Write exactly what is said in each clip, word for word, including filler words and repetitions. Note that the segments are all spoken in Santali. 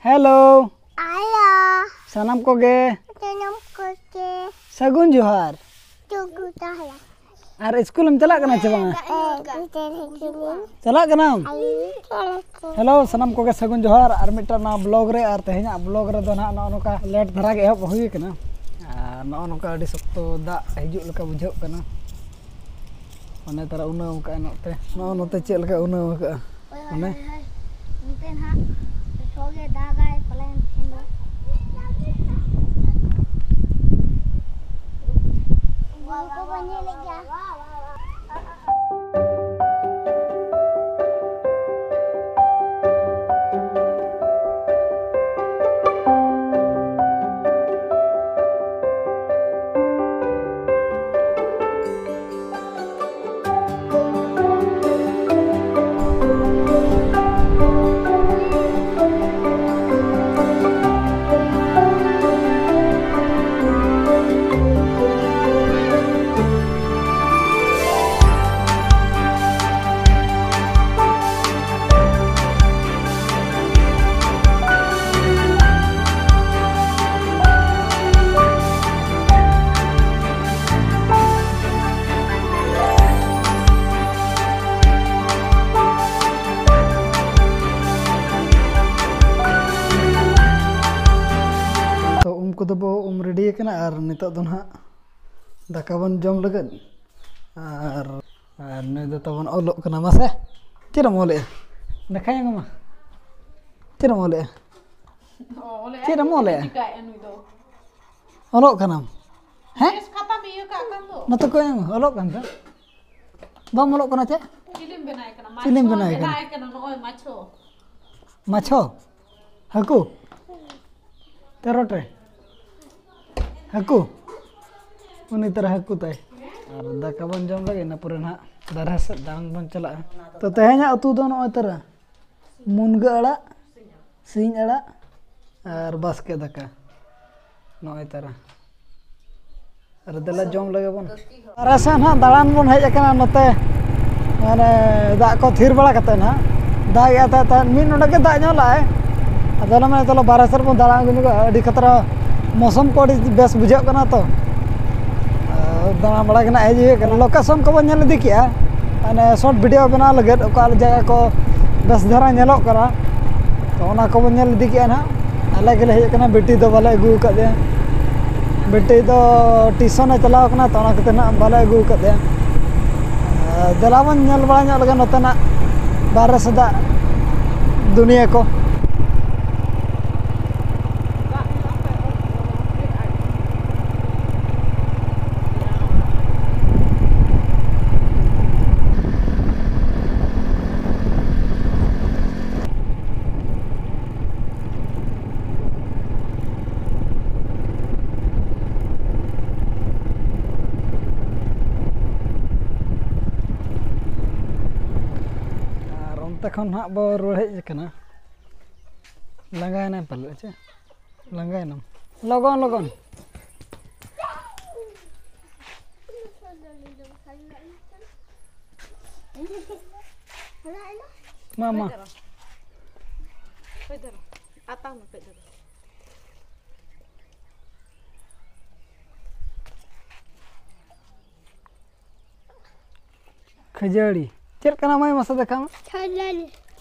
ᱦᱮᱞᱳ᱾ ᱟᱭᱳ᱾ ᱥᱟᱱᱟᱢ ᱠᱚᱜᱮ᱾ ᱥᱟᱱᱟᱢ ᱠᱚᱜᱮ᱾ ᱥᱟᱹᱜᱩᱱ ᱡᱚᱦᱟᱨ᱾ ᱥᱟᱹᱜᱩᱱ ᱡᱚᱦᱟᱨ᱾ ᱟᱨ ᱤᱥᱠᱩᱞ ᱮᱢ ᱪᱟᱞᱟᱜ ᱠᱟᱱᱟ ᱪᱮ ᱵᱟᱝᱟ? ᱦᱮᱸ, ᱪᱟᱞᱟᱜ ᱠᱟᱱᱟᱢ? ᱦᱮᱞᱳ, ᱥᱟᱱᱟᱢ ᱠᱚᱜᱮ ᱥᱟᱹᱜᱩᱱ ᱡᱚᱦᱟᱨ ᱟᱨ ᱢᱤᱫᱴᱟᱝ ᱱᱚᱣᱟ ᱵᱞᱚᱜ ᱨᱮ᱾ ᱟᱨ ᱛᱮᱦᱮᱧᱟᱜ ᱵᱞᱚᱜ ᱨᱮᱫᱚ ᱱᱟᱦᱟᱜ ᱱᱚᱜᱼᱚ ᱱᱚᱝᱠᱟ ᱞᱮᱴ ᱫᱷᱟᱨᱟ ᱜᱮ ᱮᱦᱚᱵ ᱦᱩᱭ ᱠᱟᱱᱟ᱾ ᱟᱨ ᱱᱚᱜᱼᱚ ᱱᱚᱝᱠᱟ ᱟᱹᱰᱤ ᱥᱚᱠᱛᱚ ᱫᱟᱜ ᱦᱤᱡᱩᱜ ᱞᱮᱠᱟ ᱵᱩᱡᱷᱟᱹᱜ ᱠᱟᱱᱟ᱾ ᱚᱱᱮ ᱛᱟᱨᱟ ᱩᱱᱟᱹᱣ ᱠᱟᱜᱼᱟ ᱱᱚᱛᱮ, ᱱᱚᱜᱼᱚ ᱱᱚᱛᱮ ᱪᱮᱫ ᱞᱮᱠᱟ ᱩᱱᱟᱹᱣ ᱠᱟᱜᱼᱟ᱾ ᱦᱳᱭ, ᱦᱳᱭ, ᱚᱱᱮ᱾ ᱦᱳᱭ, ᱦᱳᱭ᱾ ᱱᱚᱛᱮ ᱱᱟᱦᱟᱜ ᱡᱚᱛᱚ ᱜᱮ ᱫᱟᱜᱟᱭ ᱯᱟᱞᱮᱱ ᱛᱮᱦᱮᱧ ᱫᱚ᱾ ᱵᱩᱨᱩ ᱠᱚᱵᱚᱱ ᱧᱮᱞᱮᱫ ᱜᱮᱭᱟ᱾ ᱛᱚ, ᱩᱢ ᱠᱚᱫᱚ ᱵᱚ ᱩᱢ ᱨᱮᱰᱤ ᱟᱠᱟᱱᱟ ᱟᱨ ᱱᱤᱛᱚᱜ ᱫᱚ ᱱᱟᱦᱟᱜ ᱫᱟᱠᱟ ᱵᱚᱱ ᱡᱚᱢ ᱞᱟᱹᱜᱤᱫ᱾ ᱟᱨ, ᱟᱨ ᱱᱩᱭ ᱫᱚ ᱛᱟᱵᱚᱱ ᱚᱞᱚᱜ ᱠᱟᱱᱟ᱾ ᱢᱟᱥᱮ, ᱪᱮᱫ ᱮᱢ ᱚᱞᱮᱜᱼᱟ? ᱫᱮᱠᱷᱟᱭ ᱧᱟᱢᱟ᱾ ᱪᱮᱫ ᱮᱢ ᱚᱞᱮᱜᱼᱟ? ᱚᱞᱮᱜᱼᱟᱭ᱾ ᱪᱮᱫ ᱮᱢ ᱚᱞᱮᱜᱼᱟ? ᱪᱤᱠᱟᱹᱭᱮᱜᱼᱟ ᱱᱩᱭ ᱫᱚ? ᱚᱞᱚᱜ ᱠᱟᱱᱟᱢ? ᱦᱮᱸ? ᱵᱮᱥ ᱠᱷᱟᱛᱟᱢ ᱤᱭᱟᱹ ᱠᱟᱜ ᱠᱷᱟᱱ ᱫᱚ᱾ ᱱᱚᱛᱮ ᱠᱚᱭᱚᱝ ᱢᱮ, ᱚᱞᱚᱜ ᱠᱟᱱ ᱛᱟᱢ? ᱵᱟᱢ ᱚᱞᱚᱜ ᱠᱟᱱᱟ ᱪᱮᱫ? ᱪᱤᱞᱤᱢ ᱵᱮᱱᱟᱣ ᱠᱟᱱᱟ? ᱪᱤᱞᱤᱢ ᱢᱟᱪᱷᱚ ᱵᱮᱱᱟᱣ ᱠᱟᱱᱟ? ᱵᱮᱱᱟᱣ ᱠᱟᱱᱟ ᱱᱚᱜᱼᱚᱭ ᱢᱟᱪᱷᱚ᱾ ᱢᱟᱪᱷᱚ? ᱦᱟᱹᱠᱩ? ᱛᱮᱨᱚᱴᱮ? ᱦᱟᱹᱠᱩ? ᱩᱱᱤ ᱛᱟᱨᱟ ᱦᱟᱹᱠᱩ ᱛᱟᱭ᱾ ᱟᱨ ᱫᱟᱠᱟ ᱵᱚᱱ ᱡᱚᱢ ᱞᱮᱜᱮ, ᱤᱱᱟᱹ ᱯᱚᱨᱮ ᱱᱟᱦᱟᱜ ᱫᱟᱨᱦᱟ ᱥᱮᱫ ᱫᱟᱬᱟᱱ ᱵᱚᱱ ᱪᱟᱞᱟᱜᱼᱟ᱾ ᱛᱚ, ᱛᱮᱦᱮᱧᱟᱜ ᱩᱛᱩ ᱫᱚ ᱱᱚᱜᱼᱚᱭ ᱛᱟᱨᱟ ᱢᱩᱱᱜᱟᱹ ᱟᱲᱟᱜ, ᱥᱤᱧ ᱟᱲᱟᱜ ᱟᱨ ᱵᱟᱥᱠᱮ ᱫᱟᱠᱟ᱾ ᱱᱚᱜᱼᱚᱭ ᱛᱟᱨᱟ᱾ ᱟᱨ ᱫᱮᱞᱟ ᱡᱚᱢ ᱞᱮᱜᱮ ᱵᱚᱱ᱾ ᱛᱟᱨᱟᱥᱤᱧ ᱦᱟᱸᱜ ᱫᱟᱬᱟᱱ ᱵᱚᱱ ᱦᱮᱡ ᱟᱠᱟᱱᱟ ᱱᱚᱛᱮ, ᱢᱟᱱᱮ ᱫᱟᱜ ᱠᱚ ᱛᱷᱤᱨ ᱵᱟᱲᱟ ᱠᱟᱛᱮ ᱱᱟᱦᱟᱜ᱾ ᱫᱟᱜ ᱮᱫ ᱛᱟᱦᱮᱸᱫ, ᱛᱟᱦᱮᱸᱫ ᱢᱤᱫ ᱱᱚᱰᱮᱠ ᱜᱮ ᱫᱟᱜ ᱧᱚᱜ ᱞᱟᱜᱼᱟᱭ᱾ ᱟᱫᱚ ᱚᱱᱟ ᱢᱟ ᱪᱚᱞᱚ ᱵᱟᱨᱦᱮ ᱥᱮᱫ ᱵᱚᱱ ᱫᱟᱬᱟ ᱟᱹᱜᱩ ᱧᱚᱜᱟ, ᱟᱹᱰᱤ ᱠᱷᱟᱛᱨᱟ ᱢᱳᱥᱚᱢ ᱠᱚ ᱟᱹᱰᱤ ᱵᱮᱥ ᱵᱩᱡᱷᱟᱹᱜ ᱠᱟᱱᱟ ᱛᱚ᱾ ᱟᱨ ᱫᱟᱬᱟ ᱵᱟᱲᱟ ᱜᱮ ᱱᱟᱜ ᱦᱮᱡ ᱦᱩᱭᱩᱜ ᱠᱟᱱᱟ᱾ ᱞᱳᱠᱮᱥᱚᱱ ᱠᱚᱵᱚᱱ ᱧᱮᱞ ᱤᱫᱤ ᱠᱮᱜᱼᱟ, ᱢᱟᱱᱮ ᱥᱚᱨᱴ ᱵᱷᱤᱰᱤᱭᱳ ᱵᱮᱱᱟᱣ ᱞᱟᱹᱜᱤᱫ, ᱚᱠᱟ ᱡᱟᱭᱜᱟ ᱠᱚ ᱵᱮᱥ ᱫᱷᱟᱨᱟ ᱧᱮᱞᱚᱜ ᱠᱟᱱᱟ, ᱛᱚ ᱚᱱᱟ ᱠᱚᱵᱚᱱ ᱧᱮᱞ ᱤᱫᱤ ᱠᱮᱜᱼᱟ ᱱᱟᱜ᱾ ᱟᱞᱮ ᱜᱮᱞᱮ ᱦᱮᱡ ᱟᱠᱟᱱᱟ, ᱵᱤᱴᱤ ᱫᱚ ᱵᱟᱞᱮ ᱟᱹᱜᱩ ᱟᱠᱟᱫᱮᱭᱟ᱾ ᱵᱤᱴᱤ ᱫᱚ ᱴᱤᱭᱩᱥᱚᱱᱮ ᱪᱟᱞᱟᱣ ᱠᱟᱱᱟ, ᱛᱚ ᱚᱱᱟ ᱠᱷᱟᱹᱛᱤᱨ ᱱᱟᱜ ᱵᱟᱞᱮ ᱟᱹᱜᱩ ᱟᱠᱟᱫᱮᱭᱟ᱾ ᱟᱨ ᱫᱮᱞᱟ ᱵᱚᱱ ᱧᱮᱞ ᱵᱟᱲᱟ ᱧᱚᱜ ᱞᱮᱜᱮ ᱱᱚᱛᱮᱱᱟᱜ ᱵᱟᱨᱦᱮ ᱥᱮᱫᱟᱜ ᱫᱩᱱᱤᱭᱟᱹ ᱠᱚ᱾ ᱟᱨ ᱚᱱᱛᱮ ᱠᱷᱚᱱ ᱦᱟᱸᱜ ᱵᱚ ᱨᱩᱣᱟᱹᱲ ᱦᱮᱡ ᱟᱠᱟᱱᱟ᱾ ᱞᱟᱸᱜᱟᱭᱮᱱᱟᱭ ᱯᱟᱞᱮ ᱪᱮ? ᱞᱟᱸᱜᱟᱭᱮᱱᱟᱢ? ᱞᱚᱜᱚᱱ, ᱞᱚᱜᱚᱱ᱾ ᱢᱟ, ᱢᱟ᱾ ᱠᱷᱟᱹᱡᱟᱹᱲᱤ᱾ ᱪᱮᱫ ᱠᱟᱱᱟ ᱢᱟᱹᱭ, ᱢᱟᱥᱮ ᱫᱮᱠᱷᱟᱣ ᱢᱮ᱾ ᱠᱷᱟᱹᱡᱟᱹᱲᱤ᱾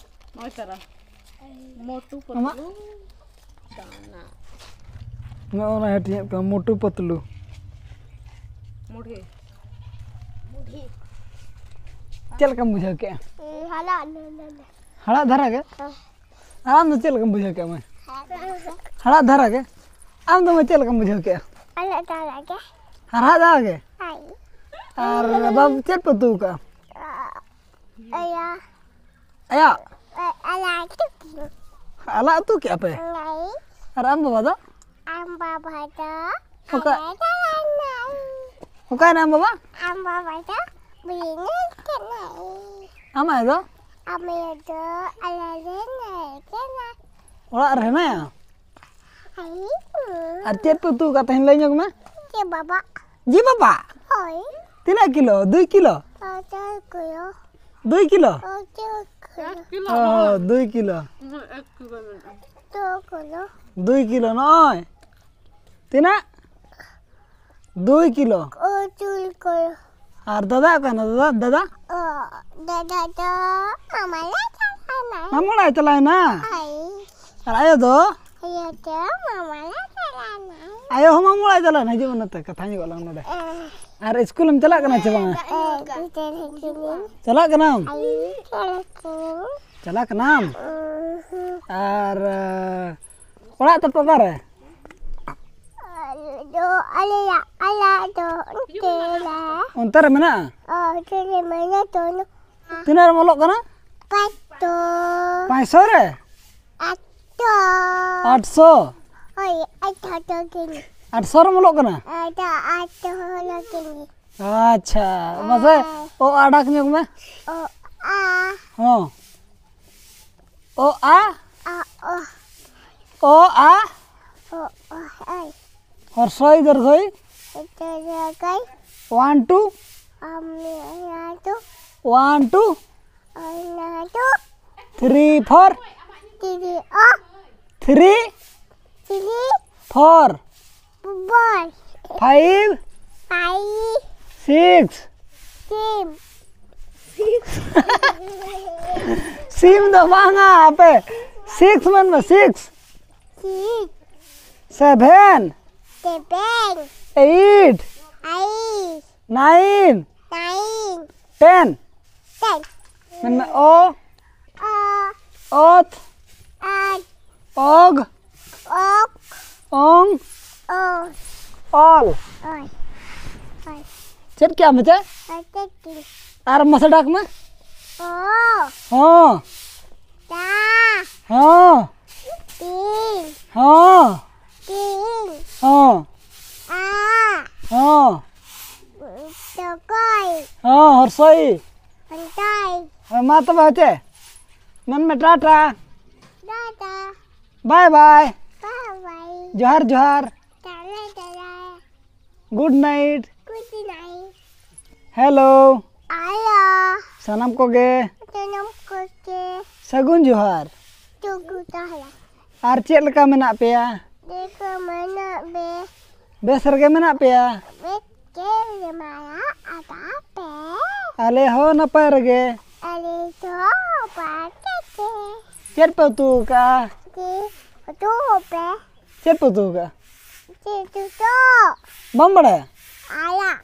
ᱱᱚᱜᱼᱚᱭ ᱛᱟᱨᱟ᱾ ᱢᱳᱴᱩ ᱟᱢᱟᱜ? ᱯᱚᱛᱞᱩ ᱪᱟᱱᱟ᱾ ᱱᱚᱜᱼᱚ ᱱᱟ ᱦᱟᱹᱴᱤᱧᱚᱜ ᱠᱟᱱᱟ, ᱢᱳᱴᱩ ᱯᱚᱛᱞᱩ᱾ ᱢᱩᱰᱷᱤ᱾ ᱢᱩᱰᱷᱤ᱾ ᱪᱮᱫ ᱞᱮᱠᱟᱢ ᱵᱩᱡᱷᱟᱹᱣ ᱠᱮᱜᱼᱟ? ᱦᱟᱲᱟᱜ ᱞᱮ, ᱞᱮ, ᱞᱮ᱾ ᱦᱟᱲᱟᱜ ᱫᱷᱟᱨᱟ ᱜᱮ? ᱦᱮᱸ᱾ ᱟᱨ ᱟᱢ ᱫᱚ ᱪᱮᱫ ᱞᱮᱠᱟᱢ ᱵᱩᱡᱷᱟᱹᱣ ᱠᱮᱜᱼᱟ ᱢᱟᱹᱭ? ᱦᱟᱲᱟᱜ ᱫᱷᱟᱨᱟ ᱜᱮ᱾ ᱟᱢ ᱫᱚ ᱢᱟᱹᱭ ᱪᱮᱫ ᱞᱮᱠᱟᱢ ᱵᱩᱡᱷᱟᱹᱣ ᱠᱮᱜᱼᱟ? ᱦᱟᱲᱟᱜ ᱫᱷᱟᱨᱟ ᱜᱮ᱾ ᱦᱟᱲᱦᱟᱫ ᱫᱷᱟᱨᱟ ᱜᱮ? ᱦᱳᱭ᱾ ᱟᱨ ᱵᱟᱵ ᱪᱮᱫ ᱯᱮ ᱩᱛᱩ ᱠᱟᱜᱼᱟ? ᱟᱭᱟ᱾ ᱟᱭᱟ? ᱟᱞᱟ ᱩᱛᱩ᱾ ᱟᱞᱟ ᱩᱛᱩ ᱠᱮᱜᱼᱟ ᱯᱮ? ᱦᱳᱭ᱾ ᱟᱨ ᱟᱢ ᱵᱟᱵᱟ ᱫᱚ? ᱟᱢ ᱵᱟᱵᱟ ᱫᱚ ᱚᱠᱟ-, ᱟᱞᱮ ᱫᱚ ᱚᱠᱟᱭᱮᱱᱟ ᱟᱢ ᱵᱟᱵᱟ? ᱟᱢ ᱵᱟᱵᱟ ᱫᱚ ᱵᱤᱡᱽᱱᱮᱥ ᱠᱟᱱᱟᱭ᱾ ᱟᱢ ᱟᱭᱳ ᱫᱚ? ᱟᱢ ᱟᱭᱳ ᱫᱚ ᱟᱞᱮ ᱨᱮᱱ ᱟᱭᱳ ᱠᱟᱱᱟᱭ᱾ ᱚᱲᱟᱜ ᱨᱮ ᱦᱮᱱᱟᱭᱟ? ᱦᱮᱸ᱾ ᱟᱨ ᱪᱮᱫ ᱯᱮ ᱩᱛᱩ ᱟᱠᱟᱫ ᱛᱮᱦᱮᱧ, ᱞᱟᱹᱭ ᱧᱚᱜ ᱢᱮ? ᱡᱮ ᱵᱟᱵᱟ᱾ ᱡᱮ ᱵᱟᱵᱟ? ᱦᱳᱭ᱾ ᱛᱤᱱᱟᱹᱜ ᱠᱤᱞᱳ? ᱫᱩᱭ ᱠᱤᱞᱳ? ᱦᱳᱭ, ᱪᱟᱨ ᱠᱤᱞᱳ᱾ ᱫᱩᱭ ᱠᱤᱞᱳ? ᱦᱳᱭ, ᱪᱟᱨ ᱠᱤᱞᱳ᱾ ᱚ, ᱫᱩᱭ ᱠᱤᱞᱳ᱾ ᱩᱱᱟᱹᱜ ᱮᱠ ᱠᱤᱞᱳ ᱢᱮᱱᱟᱜᱼᱟ᱾ ᱫᱩᱭ ᱠᱤᱞᱳ᱾ ᱫᱩᱭ ᱠᱤᱞᱳ ᱱᱚᱜᱼᱚᱭ᱾ ᱛᱤᱱᱟᱹᱜ? ᱫᱩᱭ ᱠᱤᱞᱳ᱾ ᱚ, ᱫᱩᱭ ᱠᱤᱞᱳ᱾ ᱟᱨ ᱫᱟᱫᱟ ᱚᱠᱟᱭᱮᱱᱟ? ᱫᱟᱫᱟ, ᱫᱟᱫᱟ? ᱚ, ᱫᱟᱫᱟ ᱫᱚ ᱢᱟᱢᱟ ᱞᱮ ᱪᱟᱞᱟᱣ ᱮᱱᱟ᱾ ᱢᱟᱢᱟ ᱚᱲᱟᱜ ᱮ ᱪᱟᱞᱟᱣ ᱮᱱᱟ? ᱦᱳᱭ᱾ ᱟᱨ ᱟᱭᱳ ᱫᱚ? ᱟᱭᱳ ᱫᱚ ᱢᱟᱢᱟ ᱞᱮ ᱪᱟᱞᱟᱣ ᱮᱱᱟ᱾ ᱟᱭᱳ ᱦᱚᱸ ᱢᱟᱢᱟ ᱚᱲᱟᱜ ᱮ ᱪᱟᱞᱟᱣ ᱮᱱᱟ? ᱦᱤᱡᱩᱜ ᱢᱮ ᱱᱚᱛᱮ, ᱠᱟᱛᱷᱟ ᱧᱚᱜᱚᱜ ᱞᱟᱝ ᱱᱚᱰᱮ᱾ ᱮ᱾ ᱟᱨ ᱥᱠᱩᱞᱮᱢ ᱪᱟᱞᱟᱜ ᱠᱟᱱᱟ ᱪᱮ ᱵᱟᱝᱟ? ᱮ, ᱴᱤᱪᱟᱨ ᱦᱤᱡᱩᱜ ᱢᱮ᱾ ᱪᱟᱞᱟᱜ ᱠᱟᱱᱟᱢ? ᱟᱭᱳ, ᱪᱟᱞᱟᱜ ᱠᱟᱱᱟᱹᱧ᱾ ᱪᱟᱞᱟᱜ ᱠᱟᱱᱟᱢ? ᱩᱸ, ᱦᱩᱸ᱾ ᱟᱨ, ᱮ, ᱚᱲᱟᱜ ᱛᱟᱯᱮ ᱚᱠᱟᱨᱮ? ᱟᱞᱮ ᱫᱚ, ᱟᱞᱮᱭᱟᱜ ᱚᱲᱟᱜ ᱫᱚ ᱚᱱᱛᱮ ᱨᱮ᱾ ᱚᱱᱛᱮ ᱨᱮ ᱢᱮᱱᱟᱜᱼᱟ? ᱚ, ᱚᱱᱛᱮ ᱨᱮ ᱢᱮᱱᱟᱜᱼᱟ ᱛᱚ᱾ ᱛᱤᱱᱟᱹᱜ ᱨᱮᱢ ᱚᱞᱚᱜ ᱠᱟᱱᱟ? ᱯᱟᱸᱪᱥᱚ᱾ ᱯᱟᱸᱪᱥᱚ ᱨᱮ? ᱟᱴᱥᱚ᱾ ᱟᱴᱥᱚ? ᱦᱳᱭ, ᱟᱴᱥᱚ ᱴᱟᱠᱟ ᱜᱮ᱾ ᱟᱴᱥᱚ ᱨᱮᱢ ᱚᱞᱚᱜ ᱠᱟᱱᱟ? ᱟᱴᱥᱚ, ᱟᱴᱥᱚ ᱴᱟᱠᱟ ᱜᱮ᱾ ᱟᱪᱪᱷᱟ, ᱢᱟᱥᱮ ᱚ ᱟ ᱰᱟᱠ ᱧᱚᱜ ᱢᱮ᱾ ᱚ, ᱟ᱾ ᱦᱚᱸ᱾ ᱚ, ᱟ? ᱟ, ᱚ᱾ ᱚ, ᱟ? ᱚ, ᱚ, ᱟᱭ᱾ ᱦᱚᱨᱥᱚᱭ ᱫᱚᱨᱜᱷᱚᱭ᱾ ᱫᱚᱨᱜᱷᱚᱭ᱾ One, two. ᱟᱢ, ᱭᱟ, ᱛᱚ᱾ One, two. ᱚᱱᱟ ᱛᱚ᱾ Three, four. ᱛᱤᱨᱤ, ᱚ᱾ Three. ᱛᱤᱨᱤ᱾ Four. ᱵᱚᱞ᱾ Five. ᱯᱟᱭᱤ᱾ Six. ᱥᱤᱢ᱾ ᱥᱤᱢ ᱫᱚ ᱵᱟᱝᱟ, ᱟᱯᱮ six ᱢᱮᱱ ᱢᱮ, six. ᱥᱤᱢ᱾ Seven. Seven. Eight. Eight. Nine. Nine. ᱴᱮᱱ᱾ ᱴᱮᱱ᱾ ᱢᱮᱱ ᱢᱮ, ᱚ᱾ ᱚ᱾ ᱚᱛ᱾ ᱟᱨ᱾ ᱚᱜ᱾ ᱚᱠ᱾ ᱚᱝ᱾ ᱚ᱾ ᱚᱞ᱾ ᱚᱭ᱾ ᱚᱭ᱾ ᱪᱮᱫ ᱠᱮᱜ ᱟᱢ ᱢᱮᱪᱟ? ᱚᱭ, ᱪᱮᱫ ᱠᱮᱜ ᱟᱹᱧ᱾ ᱟᱨ ᱢᱟᱥᱮ ᱰᱟᱠ ᱢᱮ᱾ ᱚ᱾ ᱦᱚᱸ᱾ ᱛᱟ᱾ ᱦᱚᱸ᱾ ᱛᱤ᱾ ᱦᱚᱸ᱾ ᱛᱤ᱾ ᱦᱚᱸ᱾ ᱟ᱾ ᱦᱚᱸ᱾ ᱛᱚᱠᱚᱭ᱾ ᱦᱚᱸ, ᱦᱚᱨᱥᱚᱭ᱾ ᱦᱚᱨᱥᱚᱭ᱾ ᱦᱮᱸ, ᱢᱟ ᱛᱚᱵᱮ ᱦᱮᱸᱪᱮ᱾ ᱢᱮᱱ ᱢᱮ ᱴᱟᱴᱟ᱾ ᱴᱟᱴᱟ᱾ ᱵᱟᱭ ᱵᱟᱭ᱾ ᱵᱟᱭ ᱵᱟᱭ᱾ ᱡᱚᱦᱟᱨ ᱡᱚᱦᱟᱨ᱾ ᱡᱚᱦᱟᱨ ᱡᱚᱦᱟᱨ᱾ Good night. Good night. Hello. Hello. ᱥᱟᱱᱟᱢ ᱠᱚᱜᱮ᱾ ᱥᱟᱱᱟᱢ ᱠᱚᱜᱮ᱾ ᱥᱟᱹᱜᱩᱱ ᱡᱚᱦᱟᱨ᱾ ᱥᱟᱹᱜᱩᱱ ᱡᱚᱦᱟᱨ᱾ ᱟᱨ ᱪᱮᱫ ᱞᱮᱠᱟ ᱢᱮᱱᱟᱜ ᱯᱮᱭᱟ? ᱪᱮᱫ ᱞᱮᱠᱟ ᱢᱮᱱᱟᱜ ᱯᱮ? ᱵᱮᱥ ᱨᱮᱜᱮ ᱢᱮᱱᱟᱜ ᱯᱮᱭᱟ? ᱵᱮᱥ ᱜᱮ ᱢᱮᱱᱟᱜ ᱟᱠᱟᱫ ᱯᱮ? ᱟᱞᱮ ᱦᱚᱸ ᱱᱟᱯᱟᱭ ᱨᱮᱜᱮ᱾ ᱟᱞᱮ ᱫᱚ ᱱᱟᱯᱟᱭ ᱜᱮ᱾ ᱪᱮᱫ ᱯᱮ ᱩᱛᱩ ᱟᱠᱟᱫᱼᱟ? ᱪᱮᱫ ᱩᱛᱩ ᱯᱮ? ᱪᱮᱫ ᱯᱮ ᱩᱛᱩ ᱟᱠᱟᱫᱼᱟ? ᱪᱮᱫ ᱩᱛᱩ? ᱵᱟᱢ ᱵᱟᱲᱟᱭᱟ? ᱟᱲᱟᱜ᱾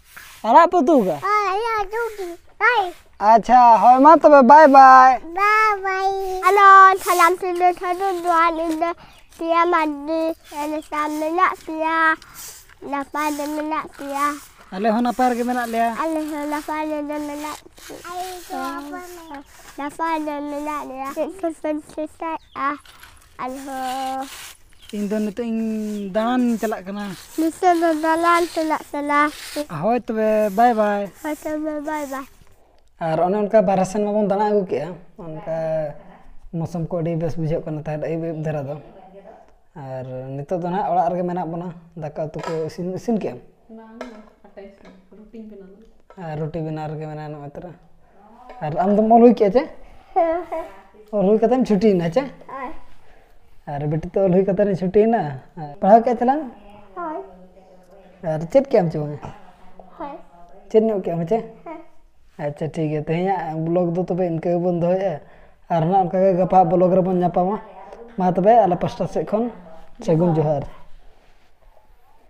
ᱟᱲᱟᱜ ᱯᱮ ᱩᱛᱩ ᱟᱠᱟᱫᱼᱟ? ᱦᱳᱭ, ᱟᱲᱟᱜ ᱩᱛᱩ ᱜᱮ᱾ ᱦᱳᱭ᱾ ᱟᱪᱪᱷᱟ, ᱦᱳᱭ, ᱢᱟ ᱛᱚᱵᱮ, ᱵᱟᱭ ᱵᱟᱭ᱾ ᱵᱟᱭ ᱵᱟᱭ᱾ ᱦᱮᱞᱳ, ᱥᱟᱱᱟᱢ ᱥᱤᱧ ᱥᱟᱹᱜᱩᱱ ᱡᱚᱦᱟᱨ, ᱤᱧ ᱫᱚ ᱯᱤᱭᱟ ᱢᱟᱨᱰᱤ᱾ ᱟᱞᱮ ᱥᱟᱶ ᱢᱮᱱᱟᱜ ᱯᱮᱭᱟ, ᱱᱟᱯᱟᱭ ᱜᱮ ᱢᱮᱱᱟᱜ ᱯᱮᱭᱟ? ᱟᱞᱮ ᱦᱚᱸ ᱱᱟᱯᱟᱭ ᱨᱮᱜᱮ ᱢᱮᱱᱟᱜ ᱞᱮᱭᱟ᱾ ᱟᱞᱮ ᱦᱚᱸ ᱱᱟᱯᱟᱭ ᱨᱮᱜᱮ ᱢᱮᱱᱟᱜ ᱞᱮᱭᱟ᱾ ᱱᱟᱯᱟᱭ ᱨᱮ ᱢᱮᱱᱟᱜ ᱞᱮᱭᱟ᱾ ᱪᱮᱫ ᱠᱚᱯᱮ ᱪᱮᱥᱴᱟᱭᱮᱫᱼᱟ? ᱟᱞᱮ ᱦᱚᱸ᱾ ᱤᱧ ᱫᱚ ᱱᱤᱛᱚᱜ ᱤᱧ ᱫᱟᱬᱟᱱ ᱪᱟᱞᱟᱜ ᱠᱟᱱᱟ᱾ ᱱᱤᱛᱚᱜ ᱫᱚ ᱫᱟᱬᱟᱱ ᱪᱟᱞᱟᱜ ᱠᱟᱱᱟ᱾ ᱦᱳᱭ ᱛᱚᱵᱮ, ᱵᱟᱭ ᱵᱟᱭ᱾ ᱦᱳᱭ ᱛᱚᱵᱮ, ᱵᱟᱭ ᱵᱟᱭ᱾ ᱟᱨ ᱚᱱᱮ ᱚᱱᱠᱟ ᱵᱟᱨᱦᱮ ᱥᱮᱱ ᱢᱟᱵᱚᱱ ᱫᱟᱬᱟ ᱟᱹᱜᱩ ᱠᱮᱜᱼᱟ, ᱚᱱᱠᱟ ᱢᱳᱥᱚᱢ ᱠᱚ ᱟᱹᱰᱤ ᱵᱮᱥ ᱵᱩᱡᱷᱟᱹᱜ ᱠᱟᱱᱟ ᱛᱟᱦᱮᱸᱫ ᱟᱹᱭᱩᱵ ᱟᱹᱭᱩᱵ ᱫᱷᱟᱨᱟ ᱫᱚ᱾ ᱟᱨ ᱱᱤᱛᱚᱜ ᱫᱚ ᱱᱟᱦᱟᱜ ᱚᱲᱟᱜ ᱨᱮᱜᱮ ᱢᱮᱱᱟᱜ ᱵᱚᱱᱟ᱾ ᱫᱟᱠᱟ ᱩᱛᱩ ᱠᱚ ᱤᱥᱤᱱ, ᱤᱥᱤᱱ ᱠᱮᱜᱼᱟᱢ? ᱵᱟᱝ, ᱟᱴᱟ ᱤᱥᱤᱱ, ᱨᱩᱴᱤᱧ ᱵᱮᱱᱟᱣ ᱞᱮᱫᱟ᱾ ᱟᱨ ᱨᱩᱴᱤ ᱵᱮᱱᱟᱣ ᱨᱮᱜᱮ ᱢᱮᱱᱟᱭᱟ ᱱᱚᱜᱼᱚᱭ ᱛᱚᱨᱟ᱾ ᱟᱨ ᱟᱢ ᱫᱚᱢ ᱚᱞ ᱦᱩᱭ ᱠᱮᱜᱼᱟ ᱪᱮ? ᱚᱞ ᱦᱩᱭ ᱠᱟᱛᱮᱢ ᱪᱷᱩᱴᱤᱭᱮᱱᱟ ᱪᱮ? ᱦᱳᱭ᱾ ᱟᱨ ᱵᱤᱴᱤ ᱛᱚ ᱚᱞ ᱦᱩᱭ ᱠᱟᱛᱮ ᱪᱷᱩᱴᱤᱭᱮᱱᱟ᱾ ᱟᱨ ᱯᱟᱲᱦᱟᱣ ᱠᱮᱜᱼᱟ ᱪᱮᱞᱟᱝ? ᱦᱳᱭ᱾ ᱟᱨ ᱪᱮᱫ ᱠᱮᱜᱼᱟᱢ ᱪᱮ ᱵᱟᱝᱟ? ᱦᱳᱭ᱾ ᱪᱮᱫ ᱧᱚᱜ ᱠᱮᱜᱼᱟᱢ ᱪᱮ? ᱦᱮᱸ᱾ ᱟᱪᱪᱷᱟ, ᱴᱷᱤᱠ ᱜᱮᱭᱟ, ᱛᱮᱦᱮᱧᱟᱜ ᱵᱞᱚᱜ ᱫᱚ ᱛᱚᱵᱮ ᱤᱱᱠᱟᱹ ᱜᱮᱵᱚᱱ ᱫᱚᱦᱚᱭᱮᱫᱼᱟ᱾ ᱟᱨ ᱱᱟᱜ ᱚᱱᱠᱟ ᱜᱮ ᱜᱟᱯᱟ ᱵᱞᱚᱜ ᱨᱮᱵᱚᱱ ᱧᱟᱯᱟᱢᱟ᱾ ᱢᱟ ᱛᱚᱵᱮ ᱟᱞᱮ ᱯᱟᱥᱴᱟ ᱥᱮᱫ ᱠᱷᱚᱱ ᱥᱟᱹᱜᱩᱱ ᱡᱚᱦᱟᱨ᱾